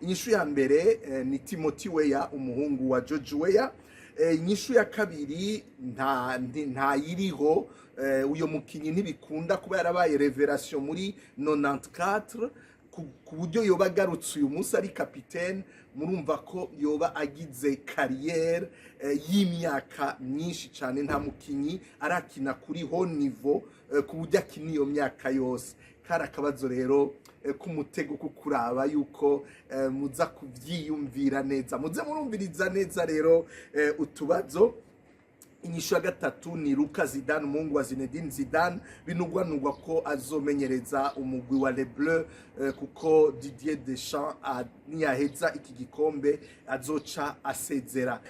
Inyishu ya mbere ni Timothy Weah, umuhungu wa George Weah. Inyishu ya kabiri ntayiriho. Uyo mukinyi ntibikunda kuba yarabaye révélation muri 94, ku buryo yoba agarutse uyu munsi ari kapitene. Murumva ko yoba agize carrière y'imyaka myinshi cyane. Nta mukinyi arakina kuri haut niveau ku buryo akina iyo myaka yose. Kari akabazo rero k'umutego ko kuraba yuko muza kuvyiyumvira neza, muze murumviriza neza rero utubazo. Inyishu ya gatatu ni Luka Zidane, umuhungu wa Zinedine Zidane, binugwanugwa ko azomenyereza umugwi wa Les Bleus, kuko Didier Deschamps niyaheza iki gikombe azoca asezera.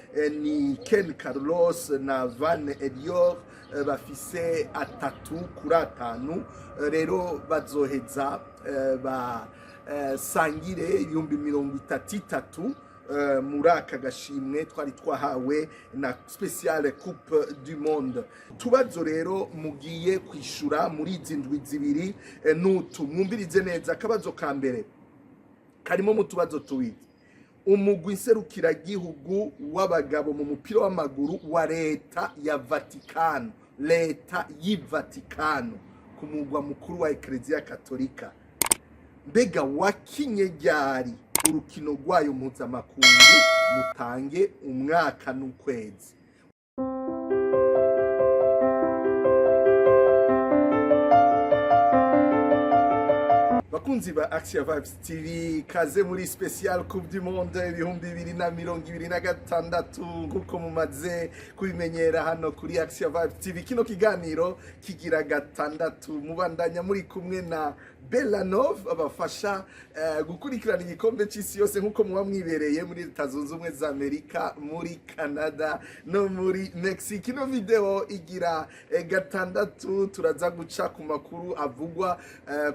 Ni Ken Carlos na Van Elior, bafise 3 kuri 5. Rero bazoheza ba sangire 30,000 muri aka gashimwe twari twahawe na spéciale Coupe du Monde. Tubazo rero mugiye kwishura muri izi ndwi 2 nutu mwumvirize neza. Akabazo ka mbere karimo mu tubazo tubiri: umugwi nserukiragihugu w'abagabo mu mupira w'amaguru wa leta ya Vatikano, leta y'i Vatikano ku mugwa mukuru wa Ekereziya Katolika, mbega wakinye ryari urukino rwayo mpuzamakungu? Mutange umwaka n'ukwezi. Bakunzi ba Axia Vibes TV, kaze muri spécial Coupe du Monde 2026. Nkuko mumaze kubimenyera hano kuri Axia Vibes TV, kino kiganiro kigira gatandatu. Mubandanya muri kumwe na Belanov, abafasha gukurikirana igikombe c'isi yose nkuko muba mwibereye muri Leta Zunze Ubumwe za Amerika, muri Canada no muri Mexique. Ino video igira gatandatu, turaza guca ku makuru avugwa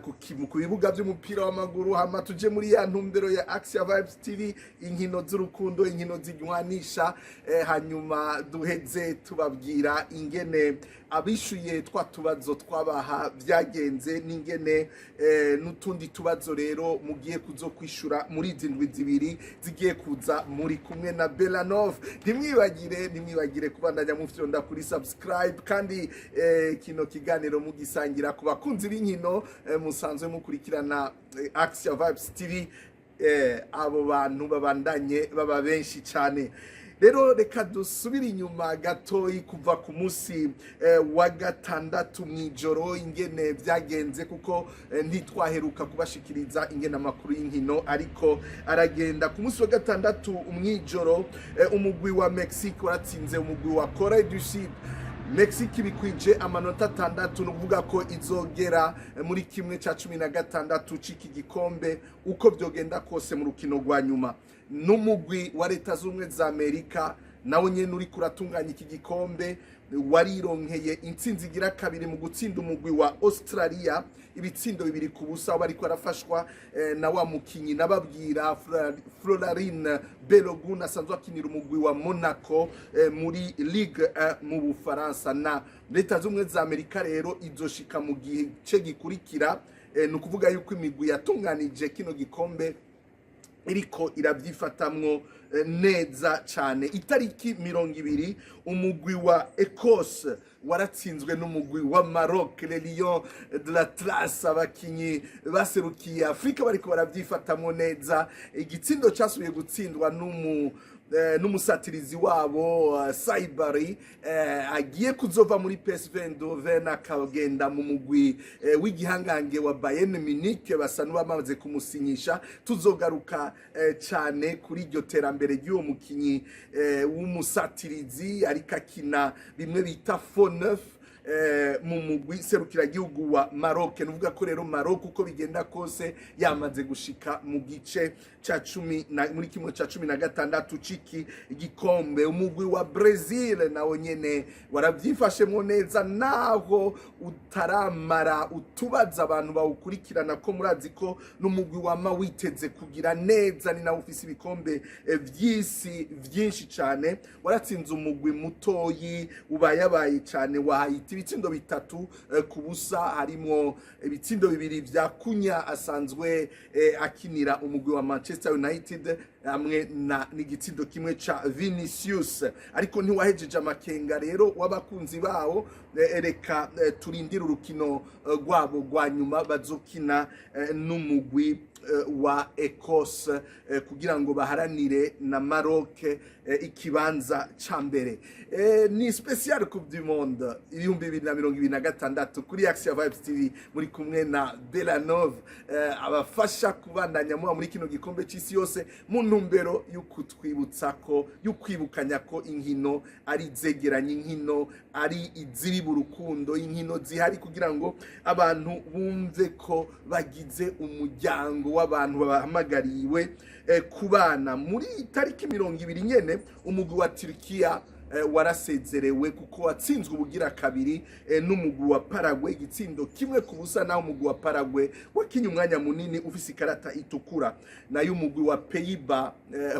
ku bibuga by'umupira w'amaguru, hama tuje muri ya ntumbero ya Axia Vibes TV, inkino z'urukundo, inkino zinywanisha, hanyuma duheze tubabwira ingene abishuye twa tubazo twabaha byagenze, n'ingene n'utundi tubazo rero mugiye kuzo kwishura muri izi ndwi 2 zigiye kuza muri kumwe na Belanov. Ntimwibagire kubandanya mufyonda kuri subscribe, kandi kino kiganiro mugisangira ku bakunzi b'inkino musanzwe mukurikirana Axia Vibes TV, abo bantu babandanye baba benshi cyane. Rero reka dusubire inyuma gatoyi kuva ku munsi wa gatandatu mw'ijoro ingene byagenze, kuko ntitwaheruka kubashikiriza ingene amakuru y'inkino ariko aragenda. Ku munsi wa gatandatu mw'ijoro, umugwi wa Mexique waratsinze umugwi wa Corée du Sud. Mexique ibikwije amanota 6, ni ukuvuga ko izogera muri 1/16 c'iki gikombe uko vyogenda kose mu rukino rwa nyuma. N'umugwi wa Leta z'Ubumwe za Amerika nawe nyene uriko uratunganya iki gikombe warironkeye intsinzi igira kabiri mu gutsinda umugwi wa Australia ibitsindo 2-0, aho bariko arafashwa na wa mukinyi nababwira, Folarin Balogun, asanzwe akinira umugwi wa Monaco muri Ligue 1 mu Bufaransa. Na Leta z'Ubumwe za Amerika rero izoshika mu gice gikurikira. Ni ukuvuga yuko imigwi yatunganije kino gikombe iriko irabyifatamwo neza cyane. Itariki 20, umugwi wa Ecosse waratsinzwe n'umugwi wa Maroc, Les Lions de l'Atlas. Abakinyi baserukiye Afrika bariko barabyifatamwo neza. Igitsindo cyasubiye gutsindwa n'umusatirizi wabo Saibari, agiye kuzova muri PSV Eindhoven akagenda mu mugwi w'igihangange wa Bayern Munich. Basa n'abamaze kumusinyisha. Tuzogaruka cyane kuri iryo terambere ry'uwo mukinyi w'umusatirizi, ariko akina bimwe bita faux neuf mu mugwi serukiragihugu wa Maroc. Nuvuga ko rero Maroc uko bigenda kose yamaze gushika mu gice ca cumi na, muri 1/16 ciki igikombe. Umugwi wa Brazil nawo nyene waravyifashemwo neza, naho utaramara utubaza abantu bawukurikirana, ko murazi ko n'umugwi wama witeze kugira neza, ni nawo ufise ibikombe vy'isi vyinshi cane. Waratsinze umugwi mutoyi ubayabaye cane wa Haiti. Saoudite ibitsindo 3 ku busa, harimo ibitsindo bibiri vya Cunha asanzwe akinira umugwi wa Manchester United, hamwe na n'igitsindo kimwe ca Vinicius. Ariko ntiwahejeje amakenga rero w'abakunzi bawo. Reka turindire urukino rwabo rwa nyuma bazokina n'umugwi wa Ecosse kugira ngo baharanire na Maroc ikibanza ca mbere. Ni spécial Coupe du Monde 2026 kuri Action Vibes TV, muri kumwe na Belanov abafasha kubandanya muba muri kino gikombe c'isi yose mu ntumbero yo kutwibutsa ko, yo kwibukanya ko inkino ari zegeranya, inkino ari iziri urukundo, inkino zihari kugira ngo abantu bumve ko bagize umuryango w'abantu bahamagariwe kubana. Muri tariki 20 nyene, umugwi wa Turkiya warasezerewe kuko watsinzwe ubugira kabiri n'umugwi wa Paraguay igitsindo 1 ku busa, naho umugwi wa Paraguay wakinye umwanya munini ufise ikarata itukura. Nayo umugwi wa Pays-Bas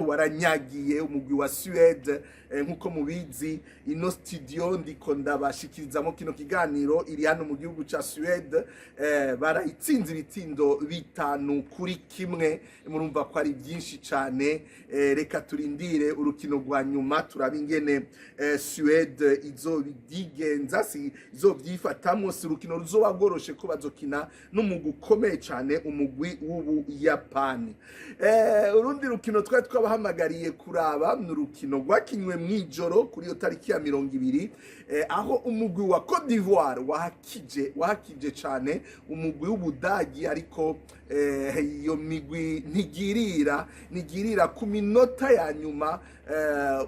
waranyagiye umugwi wa Suède. Nkuko mubizi, ino studio ndiko ndabashikirizamo kino kiganiro iri hano mu gihugu ca Suède. Barayitsinze ibitsindo 5 kuri 1, murumva ko ari byinshi cane. Reka turindire urukino rwa nyuma, turabe ingene Suède izobyigenza, si izovyifatamwo. Si urukino ruzoba rworoshe ko bazokina n'umugwi ukomeye cane, umugwi w'Ubuyapani. Urundi rukino twari twabahamagariye kuraba ni urukino rwakinywe mw'ijoro kuri iyo tariki ya 20, aho umugwi wa Cote d'Ivoire wahakije cane umugwi w'Ubudagi. Ariko iyo migwi ntigirira ku minota ya nyuma,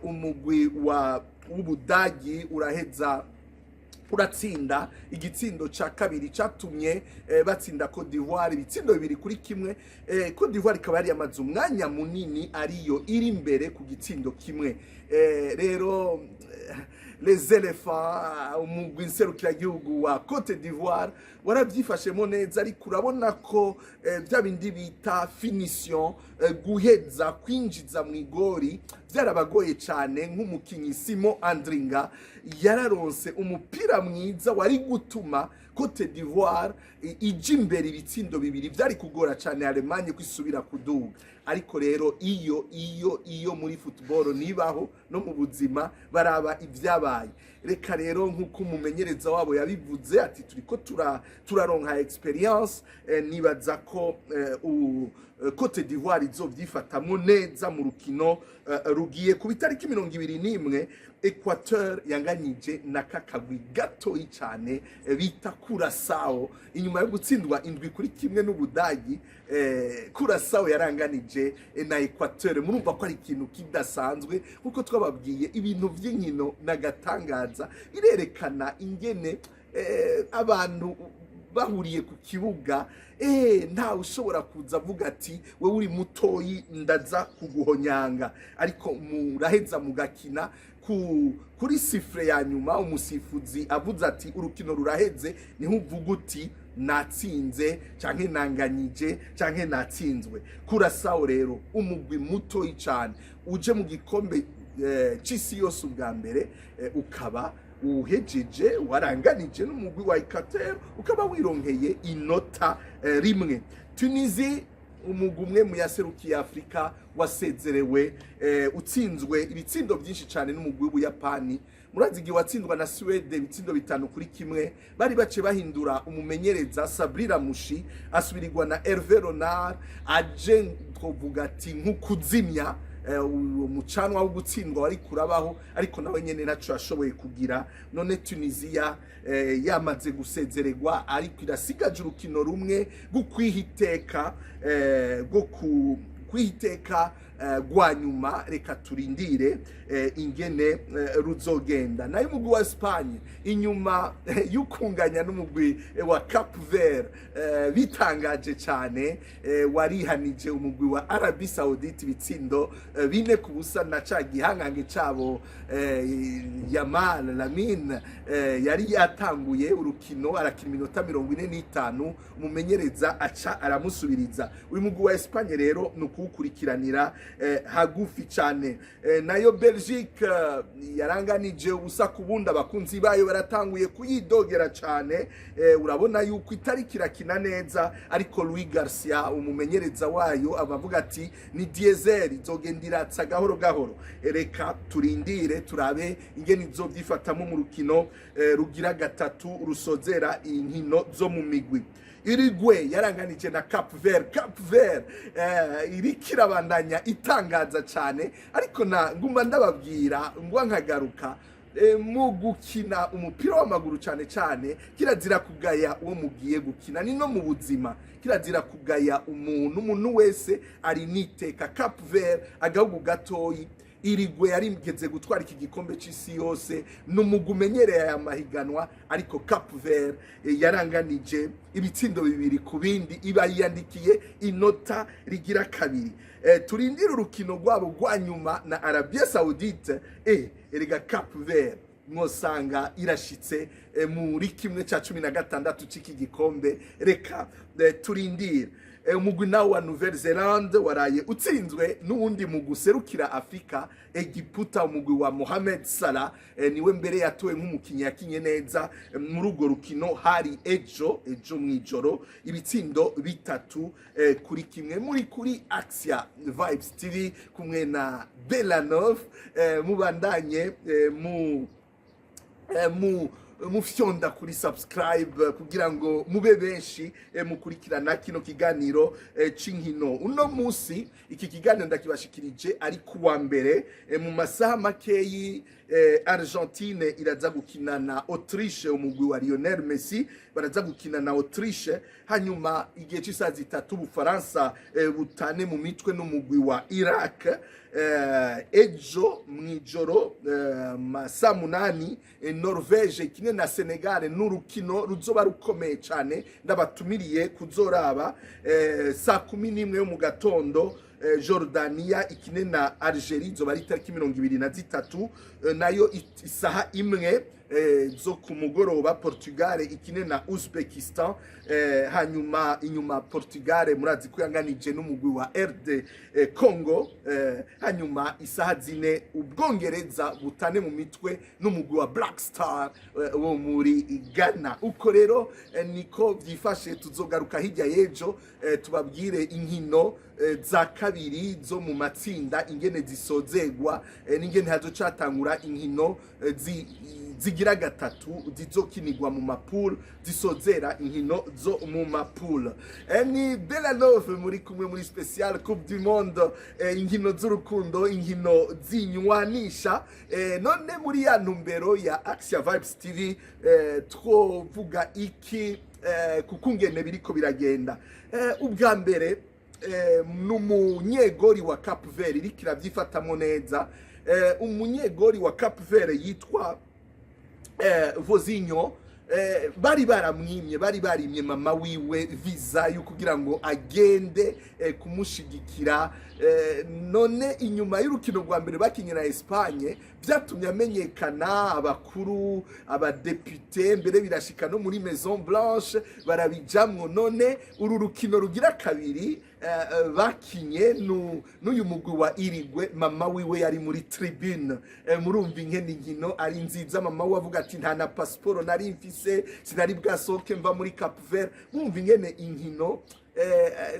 umugwi wa w'Ubudagi uraheza uratsinda igitsindo ca kabiri catumye batsinda Cote d'Ivoire ibitsindo 2 kuri 1. Cote d'Ivoire ikaba yari yamaze umwanya munini ariyo iri imbere ku gitsindo kimwe. Rero les éléphants, umugwi nserukiragihugu wa Cote d'Ivoire, warabyifashemo neza, ariko urabona ko bya bindi bita finition, guheza kwinjiza mu igori, byarabagoye cyane. Nk'umukinyi Simon Adingra yararonse umupira mwiza wari gutuma Cote d'Ivoire ija imbere ibitsindo bibiri, byari kugora cyane Allemagne kwisubira kuduga. Ariko rero iyo muri football nibaho no mu buzima baraba ibyabaye. Reka rero, nk'uko umumenyereza wabo yabivuze ati turiko turaronka expérience, nibaza ko Cote d'Ivoire izovyifatamwo neza mu rukino rugiye ku itariki 21. Equateur yanganyije na kakagwi gatoyi cyane bita Curaçao inyuma yo gutsindwa 7 kuri 1 n'Ubudagi. Curaçao yaranganije na Equateur, murumva ko ari ikintu kidasanzwe. Nkuko twababwiye, ibintu by'inkino n'agatangaza, birerekana ingene abantu bahuriye ku kibuga, ntawe ushobora kuza avuga ati wewe uri mutoyi ndaza kuguhonyanga, ariko muraheza mugakina kuri sifflet ya nyuma, umusifuzi avuze ati urukino ruraheze, niho uvuga uti natsinze canke nanganyije canke natsinzwe. Curaçao rero, umugwi mutoyi cane uje mu gikombe c'isi yose ubwa mbere, ukaba uhejeje waranganije n'umugwi wa Equateur, ukaba wironkeye inota rimwe. Tunisie, umugwi umwe mu yaserukiye Afurika, wasezerewe utsinzwe ibitsindo byinshi cyane n'umugwi w'Ubuyapani. Murazi igihe watsindwa na Suède ibitsindo 5 kuri 1, bari bace bahindura umumenyereza, Sabri Lamouchi asubirirwa na Hervé Renard, aje twovuga ati nk'ukuzimya uwo mucanwa wo gutsindwa wari kurabaho, ariko nawe nyene ntaco yashoboye kugira. None Tunisia yamaze gusezererwa, ariko irasigaje urukino rumwe rwo kwihiteka rwo ku kwihiteka rwa nyuma. Reka turindire ingene ruzogenda. Nayo umugwi wa Espagne, inyuma y'ukunganya n'umugwi wa Cap Vert, bitangaje cyane, warihanije umugwi wa Arabie Saoudite ibitsindo 4 ku busa, na ca gihangange cabo Yamal Lamine yari yatanguye urukino arakina iminota 45, umumenyereza aca aramusubiriza. Uyu mugwi wa Espagne rero ni ukuwukurikiranira. hagufi cyane. Nayo Belgique yaranganije 0-0, abakunzi bayo baratanguye kuyidogera cyane. Urabona yuko itari kirakina neza, ariko Luis Garcia, umumenyereza wayo, abavuga ati ni diesel, izogenda iratsa gahoro gahoro. Reka turindire turabe ingene izovyifatamo mu rukino rugira gatatu rusozera inkino zo mu migwi. Uruguay yaranganije na Cap Vert. Cap Vert iriko irabandanya itangaza cyane, ariko na nguma ndababwira ngwa nkagaruka mu gukina umupira w'amaguru cyane cyane kirazira kugaya uwo mugiye gukina, ni no mu buzima kirazira kugaya umuntu. Umuntu wese ari niteka. Cap Vert, agahugu gatoyi, Uruguay yarigeze gutwara iki gikombe c'isi yose, ni umugwi umenyereye aya mahiganwa, ariko Cap Vert yaranganije ibitsindo 2-2, iba yiyandikiye inota rigira kabiri. Turindire urukino rwabo rwa nyuma na Arabia Saoudite. Erega Cap Vert mwosanga irashitse muri 1/16 c'iki gikombe. Reka turindire. Umugwi nawo wa Nouvelle Zelande waraye utsinzwe n'uwundi mugwi userukira Afrika, Egiputa, umugwi wa Mohamed Salah. Niwe mbere yatowe nk'umukinyi yakinye neza muri urwo rukino. Hari ejo mw'ijoro, ibitsindo 3-1. Muri kuri Axia Vibes TV kumwe na Belanov. Mubandanye mu mufyonda kuri subscribe kugira ngo mube benshi mukurikirana kino kiganiro c'inkino. Uno musi iki kiganiro ndakibashikirije ari kuwa mbere. Mu masaha makeyi Argentine iraza gukina na Autriche, umugwi wa Lionel Messi baraza gukina na Autriche. Hanyuma igihe cy'isaha 3 Ubufaransa butane mu mitwe n'umugwi wa Iraq. Ejo mw'ijoro masaa 8 Norvege ikine na Senegal, n'urukino ruzoba rukomeye cyane, ndabatumiriye kuzoraba. Saa 11 yo mu gatondo Jordania ikine na Algeria, izoba ari itariki 23. Nayo isaha 1 zo ku mugoroba Portugal ikine na Uzbekistan. Hanyuma inyuma Portugal murazi ko yanganije n'umugwi wa RD Congo. Hanyuma isaha 4 Ubwongereza butane mu mitwe n'umugwi wa Black Star wo muri Ghana. Uko rero niko byifashe. Tuzogaruka hirya y'ejo tubabwire inkino za kabiri zo mu matsinda ingene zisozegwa n'ingene hazocatangura inkino zigira gatatu zizokinirwa mu ma poules, zisozera inkino zo mu ma poules. Ni Belanove muri kumwe muri special Coupe du Monde, inkino z'urukundo, inkino zinywanisha. None muri ya ntumbero ya Axia Vibes TV twovuga iki kukungene biriko biragenda? Ubwa mbere n'umunyegori wa Cap Vert iriko iravyifatamwo neza. Umunyegori wa Cap Vert yitwa Vozinho. Bari baramwimye, bari barimye mama wiwe visa yo kugira ngo agende kumushigikira. None inyuma y'urukino rwa mbere bakinye na Espagne byatumye amenyekana, abakuru, abadepite, mbere birashika no muri Maison Blanche barabijamwo. None uru rukino rugira kabiri bakinye n'uyu mugwi wa Uruguay, mama wiwe yari muri tribune. Murumva ingene inkino ari nziza. Mama we avuga ati nta na pasiporo nari mfise, sinari bwasohoke mva muri Cap Vert. Murumva ingene inkino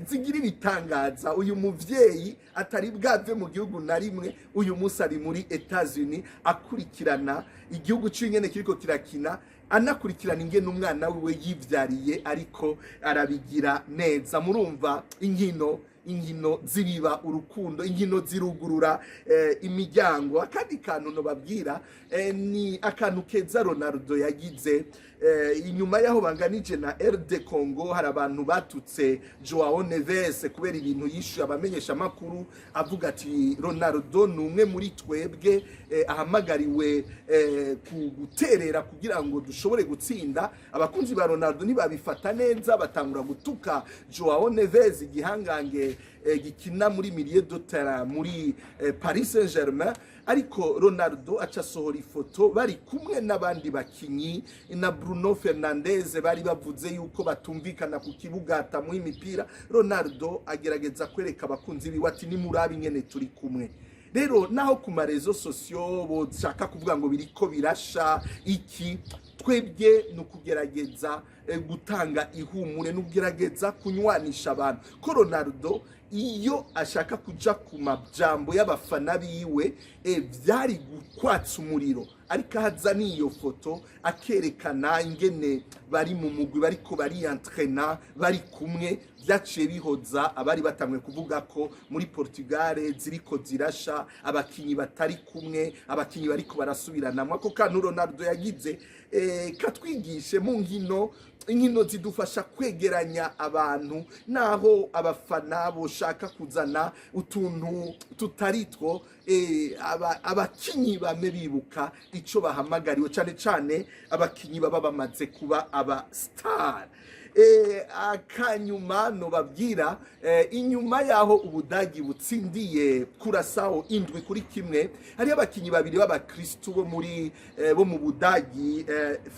zigira ibitangaza. Uyu muvyeyi atari bwave mu gihugu na rimwe, uyu munsi ari muri Etats-Unis akurikirana igihugu c'ingene kiriko kirakina, anakurikirana ingene umwana wiwe yivyariye ariko arabigira neza. Murumva inkino ziriba urukundo, inkino zirugurura imiryango. Akandi kantu nobabwira ni akantu keza Ronaldo yagize inyuma y'aho banganije na RD Congo. Hari abantu batutse Joao Neves kubera ibintu yishuye abamenyesha makuru, avuga ati Ronaldo ni umwe muri twebwe ahamagariwe guterera kugira ngo dushobore gutsinda. Abakunzi ba Ronaldo ntibabifata neza, batangura gutuka Joao Neves, igihangange. gikina muri milieu de terrain muri Paris Saint-Germain. Ariko Ronaldo aca asohora ifoto bari kumwe n'abandi bakinyi na Bruno Fernandes, bari bavuze yuko batumvikana ku kibuga, atamuha imipira. Ronaldo agerageza kwereka abakunzi biwe ati: "Nimurabe ingene turi kumwe." Rero naho ku ma réseaux sociaux boshaka kuvuga ngo biriko birasha iki, twebwe ni ukugerageza gutanga ihumure, ni ukugerageza kunywanisha abantu, ko Ronaldo iyo ashaka kuja ku majambo y'abafana biwe vyari gukwatsa umuriro. Ariko ahaza n'iyo foto akerekana ingene bari mu mugwi, bariko bariyantrena bari kumwe, vyaciye bihoza abari batanguye kuvuga ko muri Portugal ziriko zirasha, abakinyi batari kumwe, abakinyi bariko barasubiranamwo. Ako kantu Ronaldo yagize katwigishe mu nkino. Inkino zidufasha kwegeranya abantu, naho abafana boshaka kuzana utuntu tutari two, abakinyi bame bibuka ico bahamagariwe, cane cane abakinyi baba bamaze kuba aba star. Akanyuma nobabwira, inyuma yaho Ubudagi butsindiye Kurasawo 7-1, hariho abakinyi babiri b'abakristu bo mu Budagi,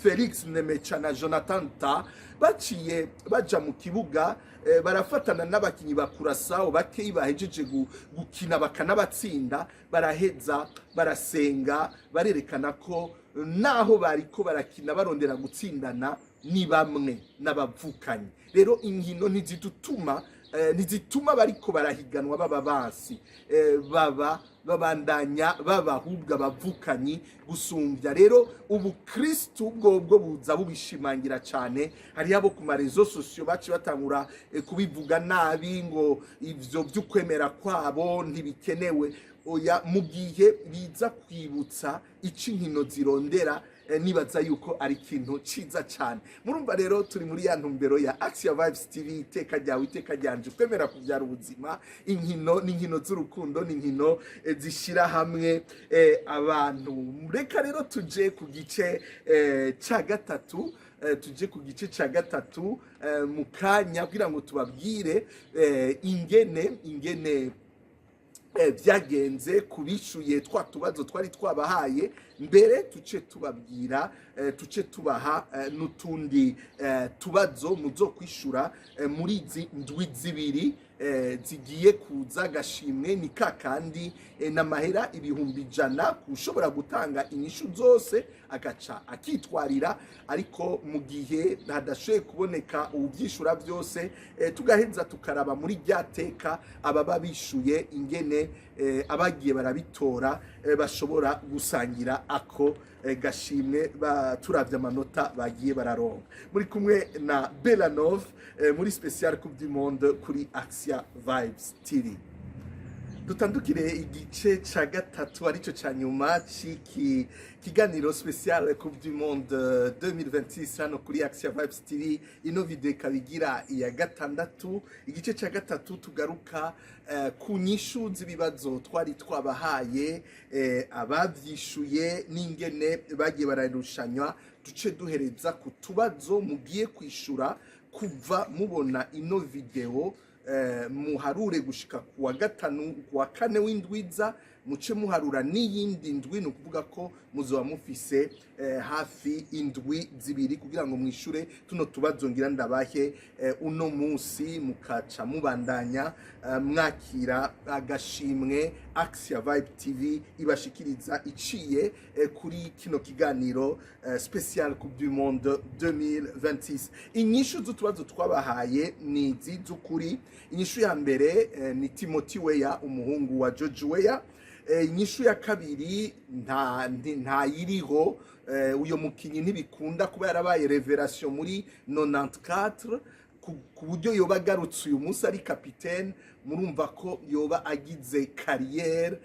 Felix Nmecha na Jonathan Tah, baciye baja mu kibuga, barafatana n'abakinyi ba Kurasawo bakeyi bahejeje gukina, bakanabatsinda. Baraheza barasenga, barerekana ko naho bariko barakina barondera gutsindana, ni bamwe n'abavukanyi. Rero inkino ntizituma bariko barahiganwa baba basi, baba babandanya baba ahubwo abavukanyi gusumbya. Rero ubukristu bwobwo buza bubishimangira cyane. Hariho abo ku ma réseaux sociaux baci batangura kubivuga nabi ngo ivyo vy'ukwemera kwabo ntibikenewe. Oya, mu gihe biza kwibutsa ico inkino zirondera, nibaza yuko ari ikintu ciza cyane. Murumva rero turi muri ya ntumbero ya Action Vibes TV: iteka ryawe, iteka ryanje, kwemera kubyara ubuzima. Inkino ni inkino z'urukundo, ni inkino zishira hamwe abantu. Reka rero tuje ku gice ca gatatu, tuje ku gice ca gatatu mu kanya, kugira ngo tubabwire ingene vyagenze kubishuye twa tubazo twari twabahaye mbere. Tuce tubabwira, tuce tubaha n'utundi tubazo muzokwishura muri izi ndwi 2 zigiye kuza. Agashimwe ni kakandi, n'amahera 100,000 ushobora gutanga inyishu zose agaca akitwarira. Ariko mu gihe hadashoboye kuboneka uwuvyishura byose, tugaheza tukaraba muri rya teka ababa bishuye ingene abagiye barabitora bashobora gusangira ako gashimwe, turavye amanota bagiye bararonka. Muri kumwe na Belanov muri special Coupe du Monde kuri Axia Vibes TV. Dutandukire igice ca gatatu, arico ca nyuma c'iki kiganiro special Coupe du Monde 2026 hano kuri Axia Vibes TV. Ino video ikaba igira iya gatandatu. Igice ca gatatu tugaruka ku nyishu z'ibibazo twari twabahaye, abavyishuye n'ingene bagiye bararushanywa. Duce duhereza ku tubazo mugiye kwishura kuva mubona ino video. Muharure gushika kuwa gatanu, kuwa kane w'indwiza, muce muharura n'iyindi ndwi. Ni ukuvuga ko muzoba mufise hafi indwi 2 kugira ngo mwishure tuno tubazo ngira ndabahe uno munsi, mukaca mubandanya mwakira agashimwe Axia Vibe TV ibashikiriza iciye kuri kino kiganiro special Coupe du Monde 2026. Inyishu z'utubazo twabahaye ni izi z'ukuri. Inyishu ya mbere ni Timothy Weah, umuhungu wa George Weah. Inyishu ya kabiri ntayiriho. Uyo mukinyi ntibikunda kuba yarabaye révélation muri 94 ku buryo yoba agarutse uyu munsi ari kapitene. Murumva ko yoba agize carrière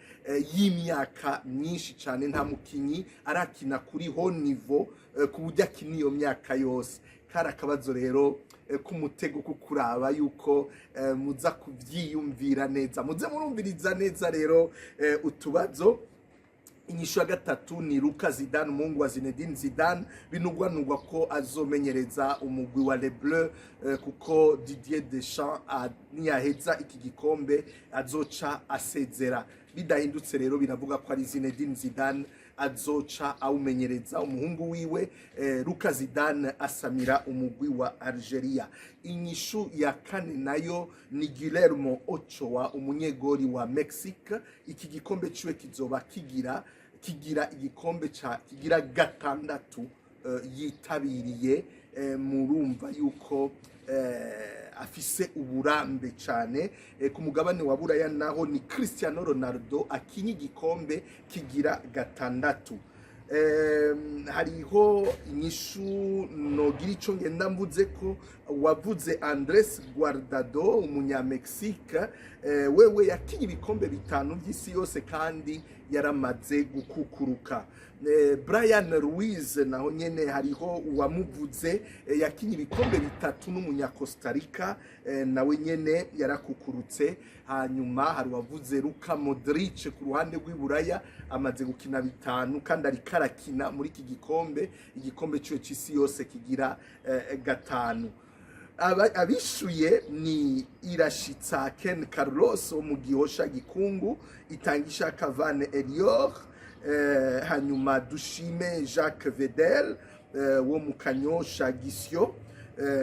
y'imyaka myinshi cyane. Nta mukinyi arakina kuri haut niveau ku buryo akina iyo myaka yose. Kari akabazo rero k'umutego ko kuraba yuko muza kuvyiyumvira neza, muze murumviriza neza rero utubazo. Inyishu ya gatatu ni Luka Zidane, umuhungu wa Zinedine Zidane, binugwanugwa ko azomenyereza umugwi wa Les Bleus, kuko Didier Deschamps niyaheza iki gikombe azoca asezera. Bidahindutse rero, biravuga ko ari Zinedine Zidane azoca awumenyereza, umuhungu wiwe Luka Zidane asamira umugwi wa Algeria. Inyishu ya kane nayo ni Guillermo Ochoa, umunyegori wa Mexique. Iki gikombe ciwe kizoba kigira igikombe ca kigira gatandatu yitabiriye. Murumva yuko afise uburambe cyane. Ku mugabane wa Buraya naho ni Cristiano Ronaldo akinye igikombe kigira gatandatu. Hariho inyishu nogira ico ngenda mvuze ko wavuze Andres Guardado, umunya-Mexique, wewe yakinye ibikombe bitanu by'isi yose kandi yaramaze gukukuruka. Brian Ruiz naho nyene hariho uwamuvuze, yakinye ibikombe bitatu, n'umunya Costa Rica, nawe nyene yarakukurutse. Hanyuma hari uwavuze Luka Modric ku ruhande rw'iburaya, amaze gukina bitanu kandi ariko arakina muri iki gikombe, igikombe ciwe c'isi yose kigira gatanu. Abishuye ni Irashitsa Ken Carlos wo mu Gihosha Gikungu, Itangisha Kavane Elior, hanyuma Dushime Jacques Vedel wo mu Kanyosha Gisyo,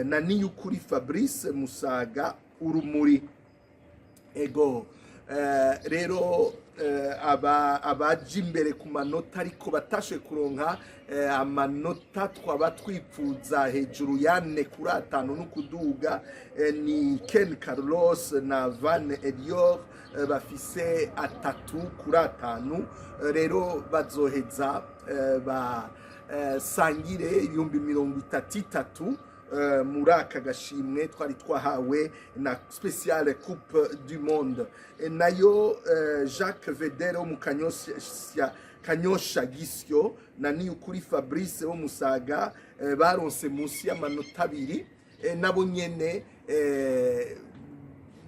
na Niyukuri Fabrice Musaga Urumuri. Ego, rero aba abaje imbere ku manota ariko batashe kuronka amanota twaba twipfuza hejuru ya 4 kuri 5 no kuduga, ni Ken Carlos na Van Elior, bafise 3 kuri 5. Rero bazoheza ba sangire 30,000 muri aka gashimwe twari twahawe na spéciale Coupe du Monde. Nayo Jacques Vedere wo mu Kanyosha Gisyo na Niyukuri Fabrice wo Musaga, baronse munsi y'amanota 2, nabo nyene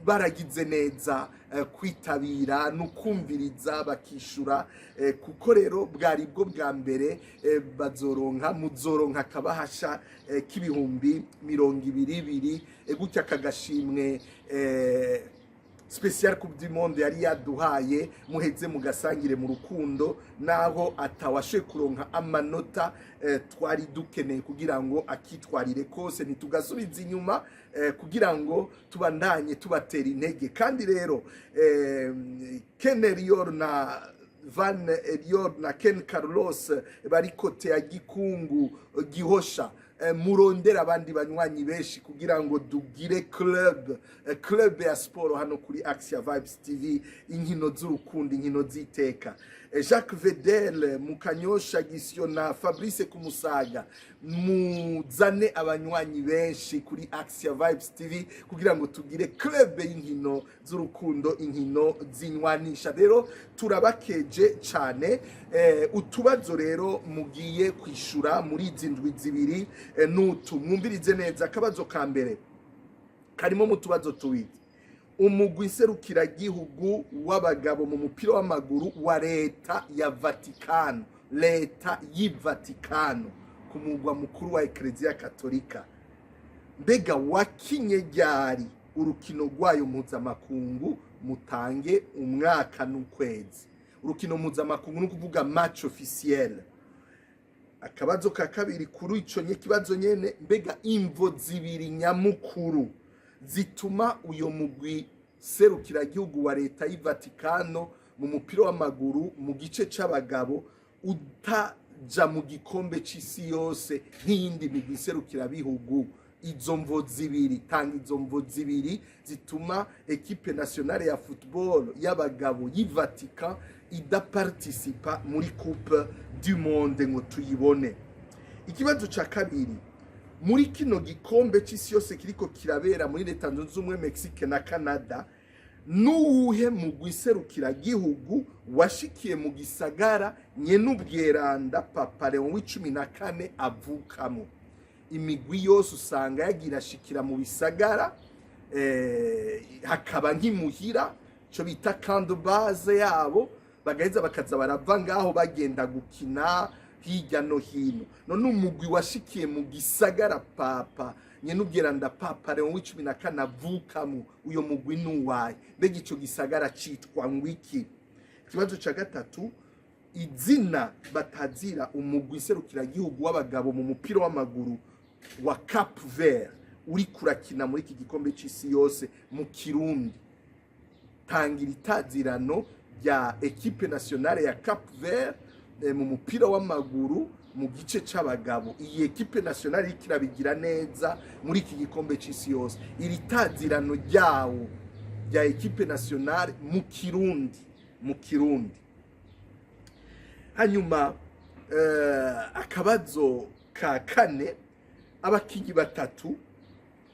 baragize neza kwitabira no kumviriza bakishura, kuko rero bwari bwo bwa mbere bazoronka, muzoronka akabahasha k'20,000 gutya. Aka gashimwe spécial Coupe du Monde yari yaduhaye, muheze mugasangire mu rukundo, naho atawashe kuronka amanota twari dukeneye kugira ngo akitwarire kose. Ntitugasubiza inyuma kugira ngo tubandanye tubatera intege. Kandi rero Ken Elior na Van Elior na Ken Carlos bari côté ya Gikungu Gihosha, murondera abandi banywanyi benshi kugira ngo dugire club ya siporo hano kuri Axia Vibes TV, inkino z'urukundo, inkino z'iteka. Jacques Vedel mu Kanyosha Gisyo na Fabrice Kumusaga, muzane abanywanyi benshi kuri Axia Vibes TV kugira ngo tugire club y'inkino z'urukundo, inkino zinywanisha. Rero turabakeje cyane. Utubazo rero mugiye kwishura muri izi ndwi 2 nutu mwumvirize neza. Akabazo ka mbere karimo mu tubazo tubiri: umugwi nserukiragihugu w'abagabo mu mupira w'amaguru wa leta ya Vatikano, leta y'i Vatikano ku mugwa mukuru wa Ekereziya Katolika, mbega wakinye ryari urukino rwayo mpuzamakungu? Mutange umwaka n'ukwezi. Urukino mpuzamakungu ni ukuvuga match officiel. Akabazo ka kabiri kuri ico kibazo nyene: mbega imvo zibiri nyamukuru zituma uyo mugwi serukiragihugu wa leta y'i Vatikano mu mupira w'amaguru mu gice c'abagabo utaja mu gikombe c'isi yose nk'iyindi migwi serukirabihugu? Izo mvo zibiri, tanga izo mvo zibiri zituma équipe nationale ya football y'abagabo y'i Vatican idaparticipa muri Coupe du Monde ngo tuyibone. Ikibazo ca kabiri: muri kino gikombe c'isi yose kiriko kirabera muri Leta Zunze Ubumwe, Mexique na Canada, nuwuhe mugwi serukiragihugu washikiye mu gisagara nyen'ubweranda Papa Leon w'14 avukamo? Imigwi yose usanga yagira ashikira mu bisagara, hakaba nk'imuhira, cyo bita camp de base yabo. Bagaheza bakaza barava ngaho bagenda gukina hirya no hino. None umugwi washikiye mu gisagara Papa nyenubweranda Papa Leon w'14 avukamo, uyo mugwi nuwaye? Mbega ico gisagara citwa ngwiki? Ikibazo ca gatatu: izina batazira umugwi serukiragihugu w'abagabo mu mupira w'amaguru wa Cap Vert uri kurakina muri iki gikombe c'isi yose mu Kirundi. Tangira itazirano rya équipe nationale ya Cap Vert mu mupira w'amaguru mu gice c'abagabo. Iyi équipe nationale iriko irabigira neza muri iki gikombe c'isi yose. Iri tazirano ryawo rya équipe nationale mu Kirundi, mu Kirundi. Hanyuma akabazo ka kane: abakinyi batatu,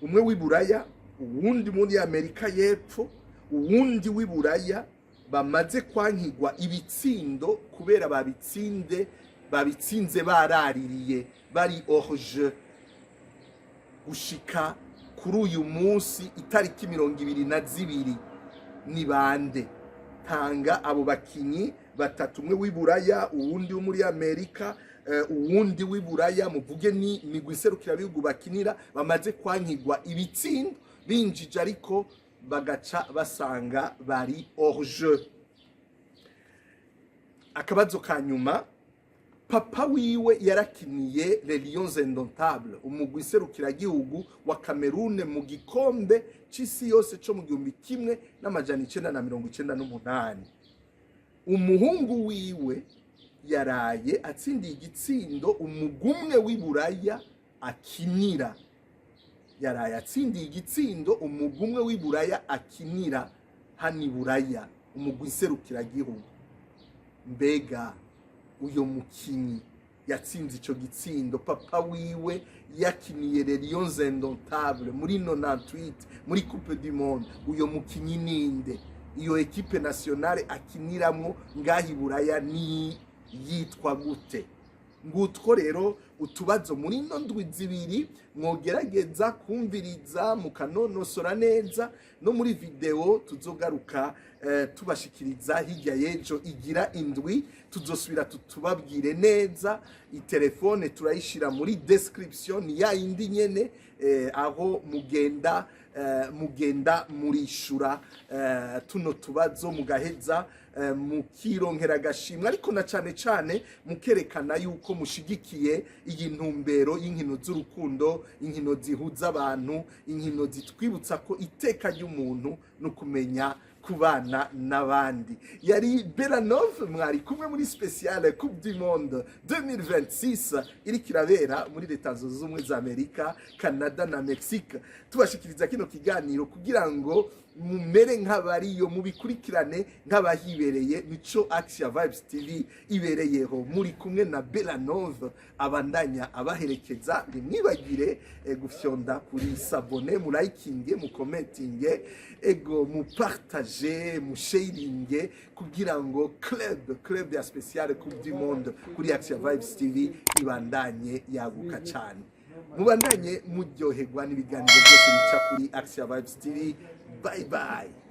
umwe w'iburaya, uwundi muri Amerika y'Epfo, uwundi w'iburaya, bamaze kwankigwa ibitsindo kubera babitsinze baraririye, bari hors-jeu, gushika kuri uyu munsi itariki 22, ni bande? Tanga abo bakinyi batatu, umwe w'iburaya, uwundi wo muri Amerika, uwundi w'iburaya, muvuge ni migwi iserukirabihugu bakinira, bamaze kwankigwa ibitsindo binjije ariko bagaca basanga bari hors-jeu. Akabazo ka nyuma: papa wiwe yarakiniye Les Lions Indomptables, umugwi serukiragihugu wa Cameroon, mu gikombe c'isi yose co mu 1998. Umuhungu wiwe yaraye atsindiye igitsindo umugwi umwe w'iburaya akinira. Yaraye atsindiye igitsindo umugwi umwe w'iburaya akinira hano i Buraya, umugwi serukiragihugu. Mbega uyo mukinyi yatsinze ico gitsindo, papa wiwe yakiniye Les Lions Indomptables muri 98 muri Coupe du Monde, uyo mukinyi ninde? Iyo équipe nationale akiniramwo ngaho i Buraya ni yitwa gute? Ngutwo rero utubazo muri ino ndwi 2 mwogerageza kumviriza mukanonosora neza. No muri vidéo tuzogaruka tubashikiriza hirya y'ejo igira indwi, tuzosubira tutubabwire neza. Itelefone turayishira muri description, ni ya yindi nyene aho mugenda murishura tuno tubazo, mugaheza mukironkera agashimwe, ariko na cane cane mukerekana yuko mushigikiye iyi ntumbero y'inkino z'urukundo, inkino zihuza abantu, inkino zitwibutsa ko iteka ry'umuntu no kumenya kubana n'abandi. Yari Belanov, mwari kumwe muri spéciale Coupe du Monde 2026 iriko irabera muri Leta Zunze Ubumwe za Amerika, Canada na Mexique. Tubashikiriza kino kiganiro kugira ngo mumere nk'abariyo, mubikurikirane nk'abahibereye. Nico Axia Vibes TV ibereyeho. Muri kumwe na Belanov, abandanya abaherekeza. Ntimwibagire gufyonda kuri s'abonner, murayikinge, mukomentinge, ego mupartage, musharinge, kugira ngo club ya spéciale Coupe du Monde kuri Axia Vibes TV ibandanye yaguka cyane. Mubandanye muryoherwa n'ibiganiro byose bica kuri Axia Vibes TV. Bye bye.